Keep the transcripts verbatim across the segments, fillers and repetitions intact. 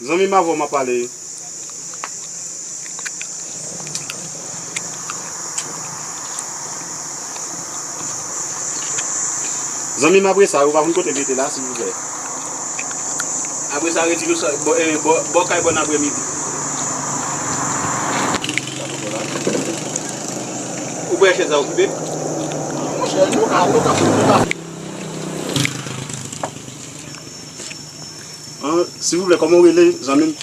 Zanmi m, avè w m ap pale. Zanmi m, apre sa, ou pa konn kote m rete la, silvouplè. Apre sa, retire w sa, bò, eh, bò, bò kay bòn aprèmidi. Ou pran chèz la okipe? Monchè, nou ka, nou ka, nou ka. An, silvouplè, kòman w rele, zanmi m?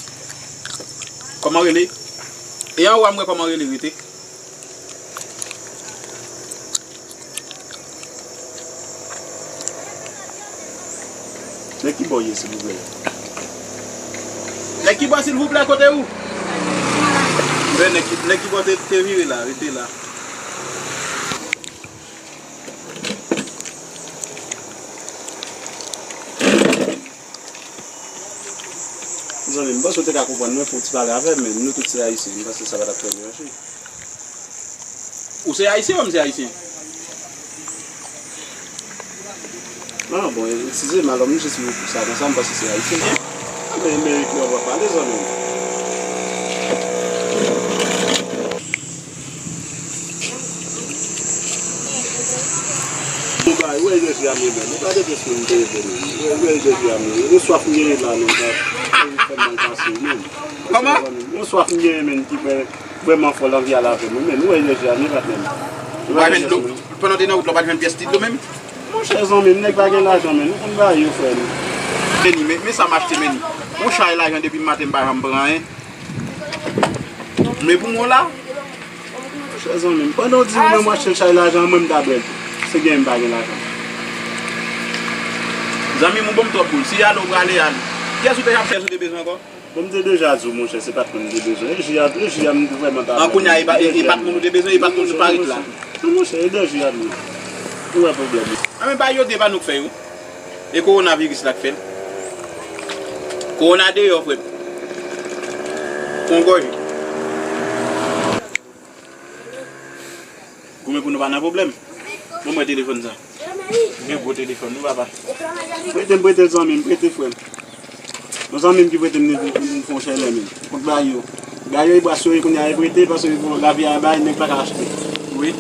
Kòman w rele? E anwo a, m wè kòman w rele, rete. Nèg ki bò w ye, silvouplè? Nèg ki bò, silvouplè, kote ou? Men nèg ki, nèg ki bò te, te vire la, rete la. Zanmi m, m panse w te ka konprann mwen, fè w ti pale avè m, men nou tout se Ayisyen, m panse sa pa t ap fè nou yon chik. Ou se Ayisyen, mwen m se Ayisyen. Non, bon, eskize m, alò, m jis wè pou sa, konsa, m panse se Ayisyen. A, men, men, epi w ap pale, zanmi m. Ou pa, ou wè enerji a m ye, menm. Ou pa de plis moun te vle, menm. Ou wè, ou wè enerji a m ye. Yon swaf m genyen la, menm. Sa, sa fè m mal pase, menm. Kòman? Yon swaf m genyen, menm, ki fè vrèman fò l anvi al avè m, menm. Ou wè enerji a m ye, patnè m. Ou pa jwenn dlo? Pandan w te nan wout la, ou pa t jwenn pyès ti dlo, menm? Monchè, zanmi m, nèg pa gen lajan, menm. Nou konn bagay yo, frè m. Meni, men, men sa m achte, meni. Yon chay lajan depi maten, m pa janm pran anyen. Men pou mwen la, chè zanmi m, pandan w di ou menm w achte l chay lajan, mwen m ta bwè l tou. Se gen m pa gen lajan. Zanmi m, ou ban m twòp boul. Si ale ou prale, ale. Kiyès ou te ap chèche, ou te bezwen ankò? Bon, m te deja di w, monchè, se pa t moun m te bezwen. E ji a, e ji a, m vrèman ta bwè l. An kounye a, e pa, e, e pa t moun ou te bezwen, e pa t moun sou Paris la. Non, monchè, e de ji a m ye. Ou wè pwoblèm. An, men ba yo de pa nou k fè yo. E kowonaviris la k fè l. Kowona deyò, frè m. Pran gòje. Goumen pou nou pa nan pwoblèm. Bon, mwen telefòn sa. Gen gwo telefòn, wi, papa. Prete m, prete l, zanmi m, prete, frè m. Yon zanmi m ki prete m li pou, pou m fè yon chèlè, men. Kont ba yo. Ba yo, e bwa sou yo, kounye a, e prete, paske, bon, lavi a bay, nèg pa ka achte. Wi.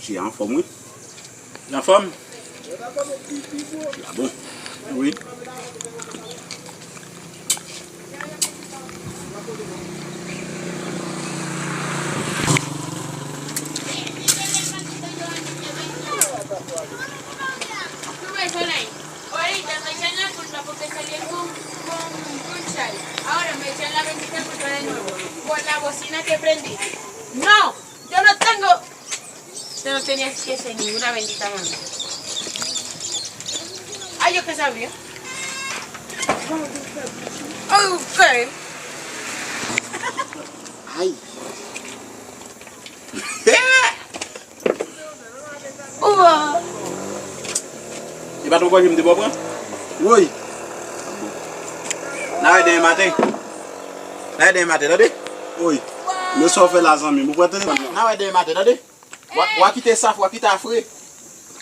Che a anfòm, wi. L anfòm? Che a bon. Wi. Tú ves, Olay. Ahorita me echan la culpa porque salí con, con, con Chay. Ahora me echan la bendita culpa de nuevo. Por la bocina que prendí. No, yo no tengo. Yo no tenía que ser ninguna bendita mano. Ay, yo qué sabía. Ok. Ay. Oua! E pa twò pwòch m te ba w pran? Woy! N a wè demen maten. N a wè demen maten, tande? Woy! Men sa w fè la, zanmi m, ou pran telefòn nan. N a wè demen maten, tande? W a, w a kite sa, w a kite afre.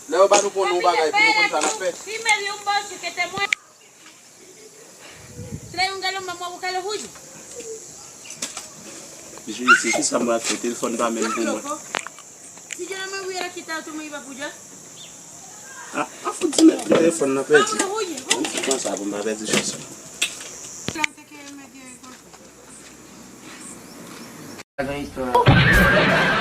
Lè yo ba nou pran yon bagay pou nou konn sa n ap fè. Trae un galón, vamos a buscar los jugos. Jezi, kisa m pral fè? Telefòn pa menm pou mwen. Si yo no me hubiera quitado, tú me ibas a apoyar. Ah, ah, fout di mèt telefòn nan pèdi. Vamos, los jugos, vamos. M fè konsa pou m pa pèdi chans mwen. Antes que él me diera el golpe.